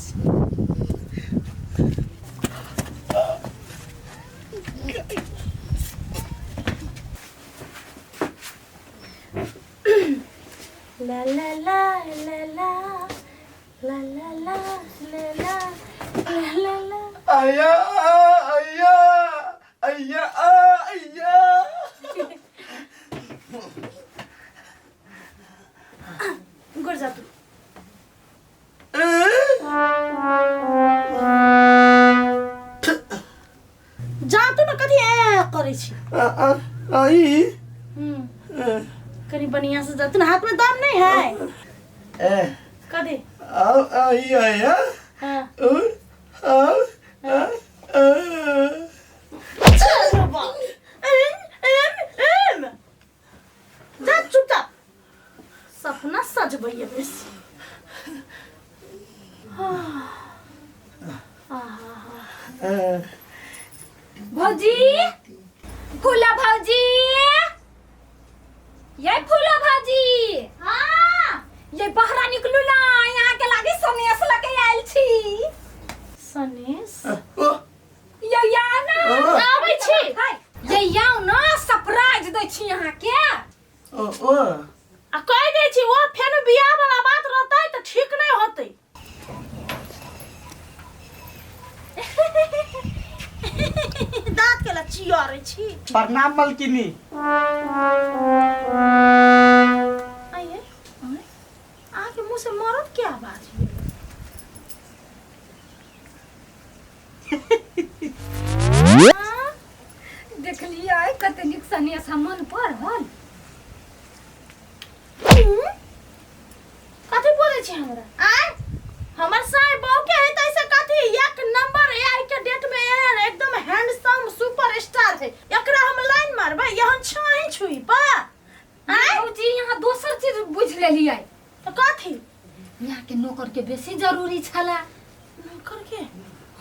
छी। ला ला ला ला ला ला ला ला ला ला ला ला ला। अय्या अय्या अय्या अय्या। गुड़ जा तू। जा तू ने, कथी ए करै छी? आई। कनी बढ़िया से जा तू ने, हाथ में दम नहीं है। ए। कथी? आओ आई आया। हाँ। ओ आओ आ आ। चल बाबा। एम एम एम, जा चुपचाप, सपना सजबैया बेसी। भौजी, फूला भौजी, ये फूला भौजी। हाँ, ये बहरा निकलू ना, यहाँ के लागी सनेस लके आयल छी। सनेस? ओ। ये या ना। ओ। आबै छी। हाय, ये याओ ना, सरप्राइज दै छी यहाँ के। ओ ओ। आ कहि दै छी, ओ फेर बियाह वाला बात रहतै तऽ ठीक नहि होतै। दाँत के ला चियरै छी। प्रणाम मलकिनी। आइए, अहाँके मुँह से मरद के आवाज ये? हाँ? देखलियै कते नीक सनेस हम मन पड़ल। हम्म? कथी बोलै छी हमरा? आय, हमर साय बहू के है तैसे कथी एक नंबर ए के डेट में एहन एकदम हैंडसम सुपर स्टार है, एकरा हम लाइन मारबै एहन छाही छुई पा। आय। भौजी, यहाँ दोसर चीज बुझ लेलियै। तो कथी? यहाँ के नौकर के बेसी जरूरी छला। नौकर के?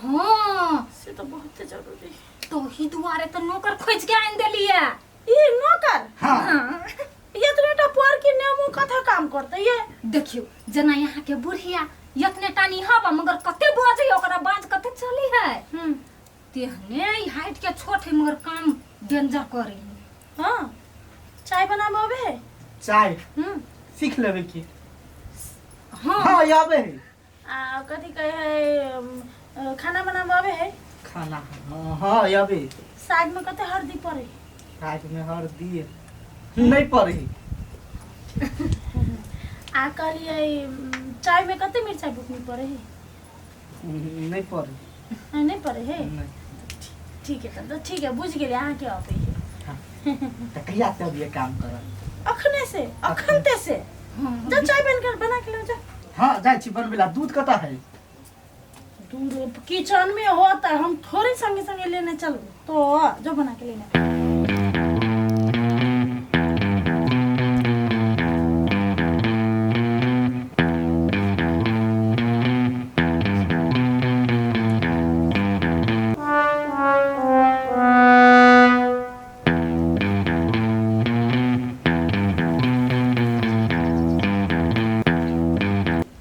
हाँ। से तो बहुते जरूरी है। तो ही दुआरे तो नौकर खोज के आन देलियै। ई नौकर? हाँ। हाँ। ये तो पोर की नेमो कथा काम करते ये। देखियो जना यहाँ के बुढ़िया यतने टानी हवा मगर कते बजे ओकरा बाज कते चली है। तेहने ई हाइट के छोट है मगर काम डेंजर करे। हाँ, चाय बनाबे आबे है? चाय? सीख लेबै की। हाँ। हाँ, आबे है। आ कथी कहे है, खाना बनाबे आबे है? खाना हाँ हाँ आबे है। साग में कते हल्दी पड़े? साग में हल्दी नहीं पड़े। आ कहलियै, चाय में कते मिरचाई बुकनी पड़े है? नहीं पड़े। आ, नहीं पड़े है? नहीं। ठीक है तब तो ठीक है, बुझ गेलियै अहाँके अबै है। तऽ कहिया से अबियै काम करऽ? अखने से, अखनते से। जा, चाय बन कर बना के ले जा। हाँ, जाइ छी बनबै ला। दूध कतऽ है? दूध किचन में होता है, हम थोड़े संगे संगे लेने चलू तो जो बना के लेने।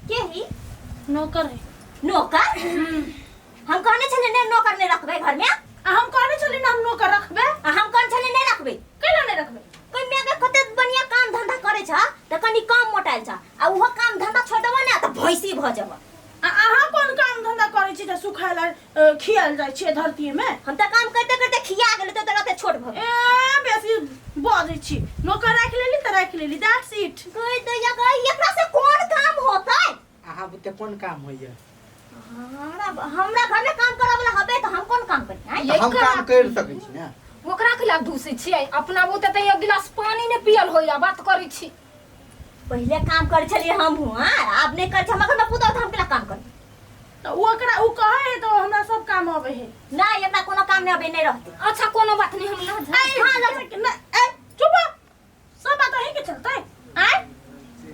के ही? नौकर है। नौकर? हम कहने छलियै नहि नौकर नहि रखबै घर में। आ हम कहने छली ना हम नौकर रखबे। आ हम कहने छलियै नहि रखबै। कैला नहि रखबै? कोई मैं के कते बढ़िया काम धंधा करे छ त कनी कम मोटाइल छ, आ उहो काम धंधा छोड़ देबो ने त भैंसी भ जेबो। आ अहाँ कोन काम धंधा करै छी जे सुखायल खियाल जाइ छियै धरती में? हम त काम करते करते खिया गेल त तोरा छोट भ गेल। ए, बेसी बजै छी। नौकर राखि लेली त राखि लेली, that's it. गई दैया गई, एकरा से कोन काम होतै? अहाँ बुते कोन काम होइया? हमरा हमरा घर में काम करे वाला हबे त हम कोन काम करी? आँय? ये हम काम कर सकै छी ने। ओकरा खिलाफ दूसै छियै, अपना बुते तऽ एक गिलास पानी नहि पियल होइया, बात करै छी। पहिले काम करै छलियै हमहूँ, हाँ, आब नहि करै छी। हमरा घरमे पुतहु तऽ हम केना काम करी? तऽ ओ ओकरा ओ कहै है तऽ हमरा सब काम अबै है। नहि, एकरा कोनो काम नहि अबै, नहि रहतै। अच्छा, कोनो बात नहि, हम ना जाए। ऐ, हाँ, ऐ, चुप हो। सब बात अहीं के चलते। आय,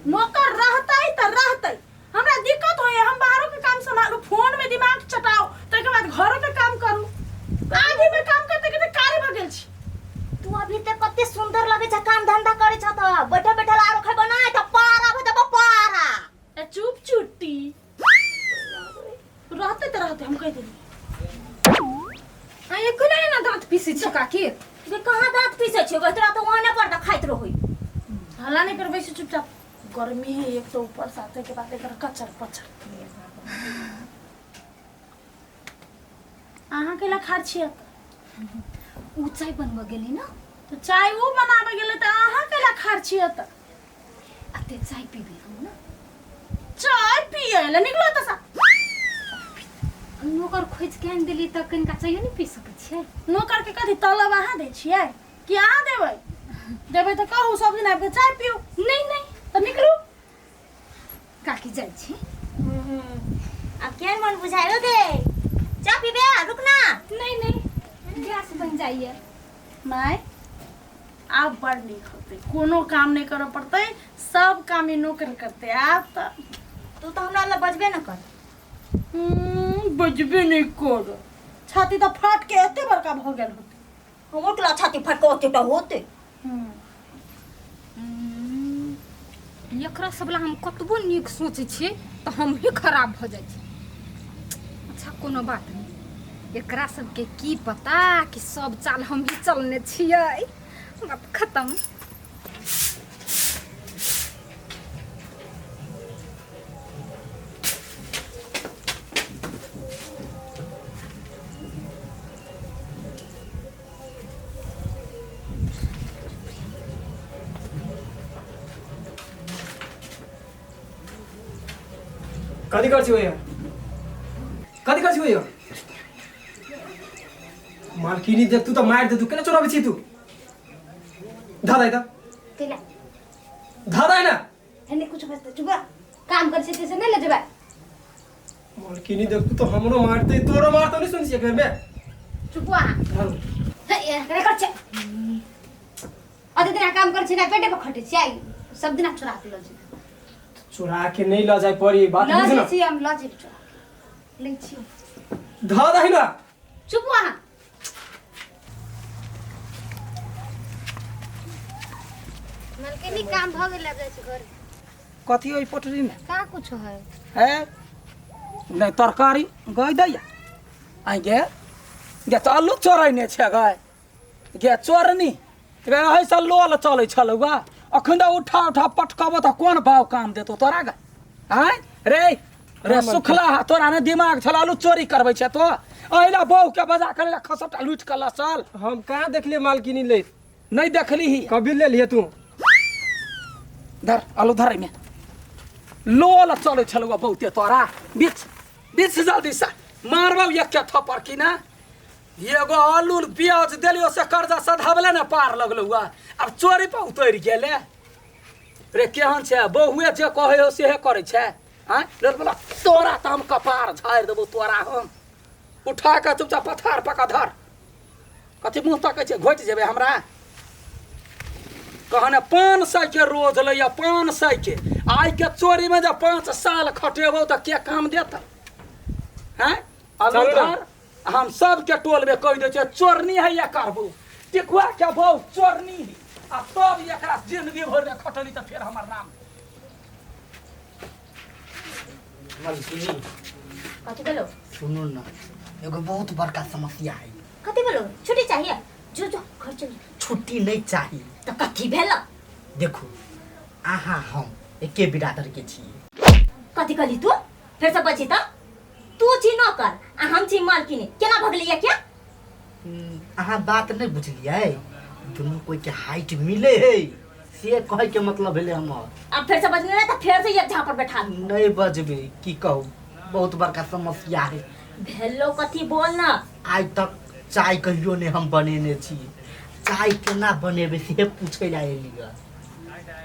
नौकर रहतै तऽ रहतै, हमरा दिक्कत होइए, हम बाहरो के काम सम्हारू, फोन में दिमाग चटाउ, ताहिके बाद घरो के काम करू। आधी में काम करते करते कार्य भऽ गेल छी। तू अभी तक कते सुंदर लगे छ, काम धंधा करे छ त बैठल बैठल आरो खैबो नै त पारा भ जबो पारा। ए चुप चुट्टी। होते हम कह देली। आ ये कोना ना दांत पीसै छी काकी? गे कहाँ दांत पीसै छियो गे? तोरा तो ओने पर त खाइत रहै। हल्ला नहीं करबै से चुपचाप। गर्मी है एक तो ऊपर साथे के बाद एकर कचर पचर। अहाँ के ला खार छियै? उ चाय बनबऽ गेली ना। तो चाय उ बनाबे गेलै त अहाँ के ला खार छियै त? अते चाय पीबी हम ना। चाय पियै ला निकलो त सा। नोकर खोजि के आनि देली तऽ कनिका चायो नहि पी सकै छियै? नोकर के कथी तलब अहाँ दै छियै कि अहाँ देबै? देबै तऽ कहू सब दिन आबि के चाय पीउ। नहीं नहीं। तऽ निकलू। काकी जाइ छी। अब केहन मन बुझायो गे? चाय पीबे रुक ना। नहीं नहीं, गैस बन जाइए। माय आब बड़ नीक होतै, कोनो काम नहि करऽ पड़तै, सब काम ई नोकर करतै आब तऽ। तू तऽ हमरा लग बजबे न कर। बजबे नहि कर, छाती तऽ फाट के एते बड़का भऽ गेल होतै। हमर केला छाती फाट के ओते टा होतै। एकरा सब ला हम कतबो नीक सोचै छियै तऽ हम ही खराब भऽ जाइ छी। अच्छा कोनो बात नहि, एकरा सबके की पता कि सब चाल हम ही चलने छियै। बात खत्म। कथी कर छी भैया? कथी कर छी भैया? मालकिनी देख तू तो मार दे तू केना चोराबै छी तू? धा दे त केला धा दे ना। हेने कुछ बजते चुप काम कर छै से नहीं ले जेबै। मालकिनी देख तू तो हमरो मारते तोरो मारते नहीं सुन छी घर में। चुप आ हे कर छै अते दिन काम कर छै ना पेटे पर खटे छै सब दिन चोरा के ल जेबै। चोरा के नहीं ल जाय पड़ी बात ल बुझ ना। छी हम ल जेबै चोरा के लै छी। धा दे ना। चुप आ। मलकिनी काम भ गेल जाइ छै घर। कथी ओहि पोटरी में? का कुछ है? है नहीं तरकारी गई दैया आई गे गे तऽ आलू चोरैने छै गए गे चोरनी गे एहिसँ लोल चलै छलौ गा अखन तऽ उठा उठा पटकबो तऽ कोन भाव काम देतौ तोरा गे? आँय रे रे सुखला तोरा ने दिमाग छल आलू चोरी करबै छै तो एहिला बहू के बजा कर खसटा लूटि कऽ लऽ चल। हम कहाँ देखलिए मालकिनी ले? नहीं देखली ही। कभी ले लिए तू? धर आलू धर एहिमे लोल चलै छलौ बहुते तोरा बीच बीच जल्दी से मारबौ एक के थप्पड़ की ना। एगो आलू प्याज देलियो से कर्जा सधाबले ने पार लगलौ आब चोरी पर उतरि गेले रे। केहन छै बहुए जे कहै हो सेहे करै छै। आँय रे बोला तोरा तऽ हम कपार झाड़ि देबौ तोरा हम उठा कऽ चुपचाप पथार पका धर। कथी मुँह तकै छै घोटि जेबै हमरा? कहने 500 के रोज लैया 500 के आइ के चोरी में जे 5 साल खटेबौ तऽ के काम देत? हैं आलू धर हम सबके टोल में कहि दै छियै चोरनी है या करबू टिकुआ के बहु चोरनी है आ तब एकरा जिंदगी भरि ने खटली तऽ फेर हमर नाम। मलकिनी कथी भेलो? सुनू ना एगो बहुत बड़का समस्या है। कथी भेलो? छुट्टी चाहिए? जो जो घर चल। छुट्टी नहीं चाहिए। तो कथी भेलो? देखू अहाँ हम एके बिरादर के छी। कथी कहली तू? फेर से बची त तू छी नौकर आ हम छी मालकिनी केना भगलिया क्या? अहाँ बात नहीं बुझलियै, दुनू कोई के हाइट मिले है से कहे के मतलब भेलै हमर। अब फेर से बजने त फेर से एक झापड़ बैठा दी। नहीं बजबे की कहू बहुत बड़का समस्या है। भेलो कथी बोल ना। आइ तक चाय कहियो नहीं हम बनेने छी, चाय केना बनेबे से पूछे ला एली ग।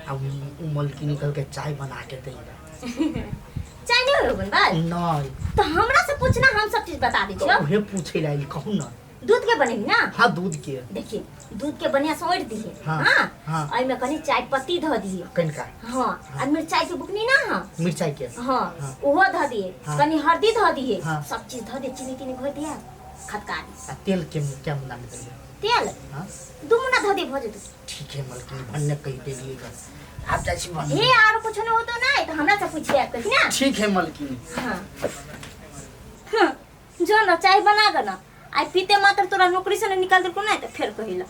आ उ मलकिनी कहलकै चाय बना के दै ला। चाय नहीं हो बनबाल? नहीं। तो हमरा से पूछना हम सब चीज बता दै छियो। उहे पूछे ला एली कहू ना। दूध के बनेबी ना? हाँ दूध के। देखिए दूध के बढ़िया से ओढ़ दिए। हाँ, हाँ, हाँ। में कनी चाय पत्ती धऽ दिए। कनिका? हाँ, आ मिरचाई के बुकनी ना? हाँ मिरचाई के। हाँ, हाँ। ओहो धऽ दिए। हाँ। कनी हल्दी धऽ दिए। हाँ। सब चीज धऽ दिए चीनी तीनी घोरि दिए खदका दिए। आ तेल के क्या मुना में देलियै? तेल हाँ 2 मुना धऽ दिए भऽ जेतै। ठीक है मलकिनी भन्ने कहि देलियै बस आब जाइ छी भन्ने। हे आरो कुछ न होतो नहीं तो हमरा से पूछिए आब कथी ना। ठीक है मलकिनी। हाँ। हाँ, जो न चाय बना ग न। आई पीते मात्र तोरा नौकरी से न निकाल देलको ना त फेर कहिला।